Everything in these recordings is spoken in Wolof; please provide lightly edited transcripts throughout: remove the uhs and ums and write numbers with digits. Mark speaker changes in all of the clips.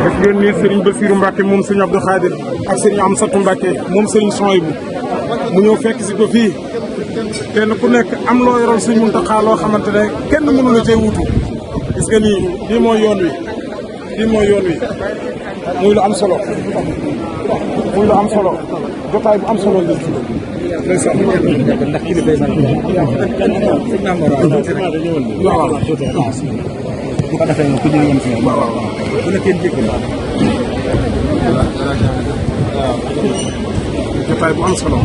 Speaker 1: def ngeen ni Serigne Bassirou Mbacke moom Serigne Abdou Khadir ak Serigne Amsatou Mbacke moom Serigne Souhaïbou mu ñëw fekk si ko fii kenn ku nekk am loo yoroon Serigne Mountakha loo xamante ne kenn mënu la cee wutu gis nga nii lii mooy yoon wi lii mooy yoon wi muy lu am solo muy lu am solo jotaay bu am solo ngeen fi ndeysaan ndax kii day waaw bu ko defee ku ñu yem si waaw bu la kenn jégal jotaay bu am solo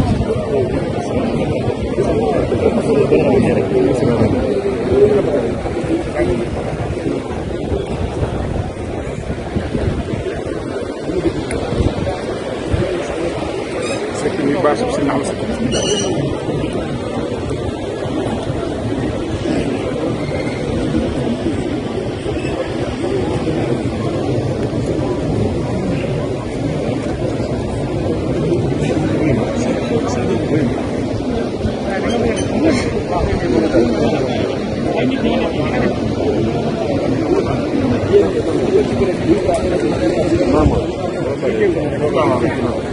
Speaker 1: c'est que ñu baax si am Vamos.